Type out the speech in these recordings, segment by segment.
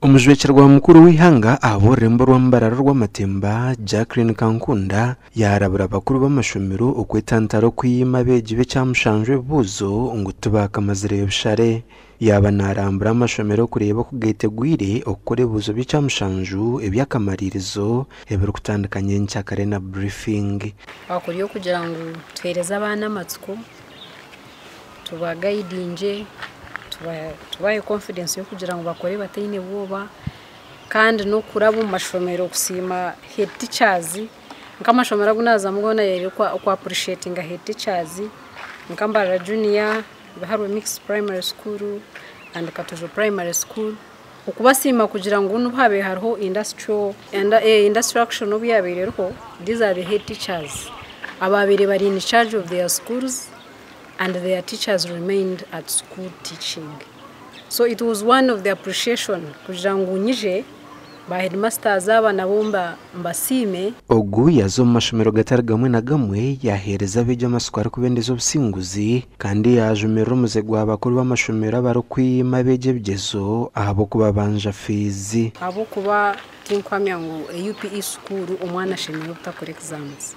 Omujwekyerwa mukuru w'eihanga ahabw'orurembo rwa Mbarara orw'amatemba, Jacqueline Kankunda yaarabura bakuru b'amashomero okwetantara okwima abeegi b'ekyamushanju ebibuuzo ngu tibaakamazireyo bushare. Yaaba naarambura amashomero kureeba oku geetegwire okukora ebibuuzo by'ekyamushanju eby'akamariirizo ebirikutandika nyenkyakare na briefing. Kuri okugira ngu tuheereze abaana amatsiko, tubagaidingye, tubahe confidence y'okugira ngu bakore bataine bwoba kandi n'okuraba omu mashomero kusiima head teachers nk'amashomero agu naazamu goona ku appreciatinga head teachers nka Mbarara Junior, Biharwe Mixed Primary School and Katojo Primary School okubasiima kugira ngu n'obu habaire hariho industrial industrial action obu yabaire eriho these are the head teachers ababaire bari in charge of their schools and their teachers remained at school teaching so it was one of the appreciation kugira ngu nyije ba headmasters aba nabo mbasiime. Ogu yaaza omu mashomero gatari gamwe na gamwe yaaheereza abeegi amatsiko arikubendeza obusinguzi kandi yaajumirira omuze gwa bakuru b'amashomero abarikwima abeegi ebigyezo ahabw'okubabanja fiizi. Ahabw'okuba tinkuhamya ngu UPE school omwana ashemereire obutakora exams.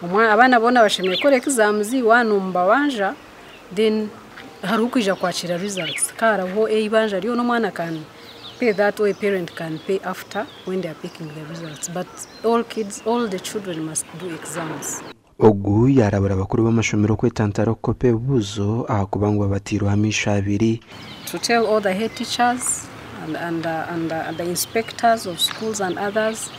Abaana boona bashemereire kukora exams waaba nomubabanja then hariho okwija kwakira results. Ka hariho eibanja ryona omwana can pay that or a parent can pay after when they are picking the results but all kids, all the children must do exams. Ogu yaarabura abakuru b'amashomero okwetantara okukopa ebibuuzo ahakuba ngu babatairweho amaisho abiri. To tell all the head teachers and, and, and, and the inspectors of schools and others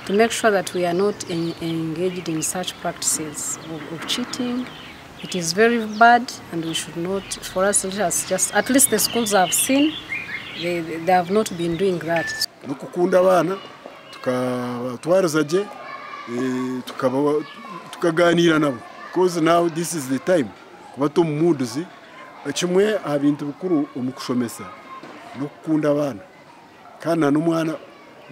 to make sure that we are not engaged in such practices of cheating. It is very bad and we should not, for us, let us just, at least the schools have seen, they have not been doing that. N'okukunda abaana, tukabatwariza gye, tukaganiira nabo because now this is the time kubata omu moods. Kimwe aha bintu bikuru omu kushomesa n'okukunda abaana, kandi na n'omwana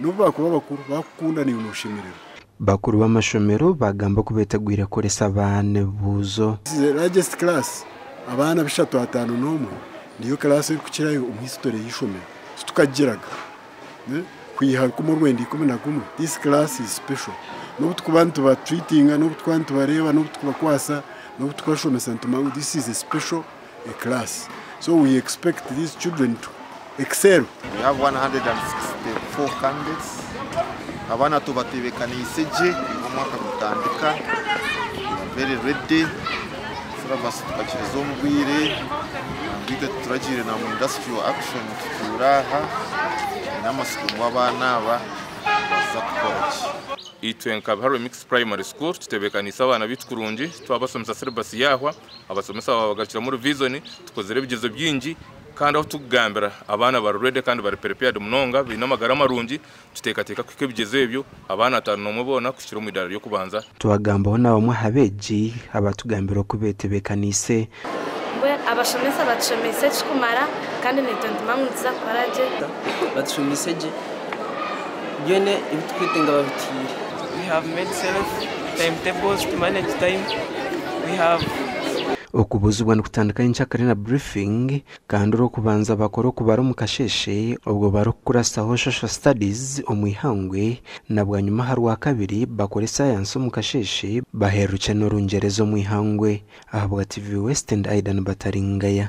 n'obu bakuba bakuru bakukunda naiwe noshemererwa. Bakuru b'amashomero bagamba ku beetegwire kukoresa abaana ebibuuzo. This is the largest class, abaana 351 niyo class erikukirayo omu history y'eishomero, titukagiraga kwiha 1911. This class is special. N'obu tukuba nitubatreatinga, n'obu tukuba nitubareeba, n'obu tukubakwasa, n'obu tukubashomesa, nitumanya ngu this is a special a class, so we expect these children to excel. We have 164 candidates. Abaana tubatebeekaniise gye omwaka gutandika. Very ready. Syllabus tukakiriza omu bwire. Bwite tuturagiire na mu industrial action tutuura aha. N'amatsiko ngu abaana aba baza kukora ki. Itwe nka Biharwe Mixed Primary School tutebeekaniise abaana baitu kurungi, twabasomesa syllabus yahwa, abasomesa babagarukiramu revision, tukozire ebigyezo bingi kandi aho tukugambira abaana bari ready kandi bari prepared munonga, baine amagara marungi, tuteekateeka kuhika ebigyezo ebyo abaana 51 boona kuhikira omu idaara ry'okubanza. Twagambaho na bamwe aha beegi abatugambira oku beetebeekaniise. Abashomesa batushomeise ekikumara kandi naitwe nitumanya ngu nituza kukora gye. Batushomeise gye, byona ebi turikwetenga babitiire. We have made self timetables to manage time. We have Okubuuzibwa nikutandika nyenkyakare na briefing kandi orw'okubanza bakora okubara omu kasheeshe, obwo barikukurasaho social studies omu ihangwe, na bwanyima aha Rwakabiri bakore science omu kasheeshe bahererukye n'Orungyereza omu ihangwe. Ahabwa TV West, ndi Aidan Bataringaya.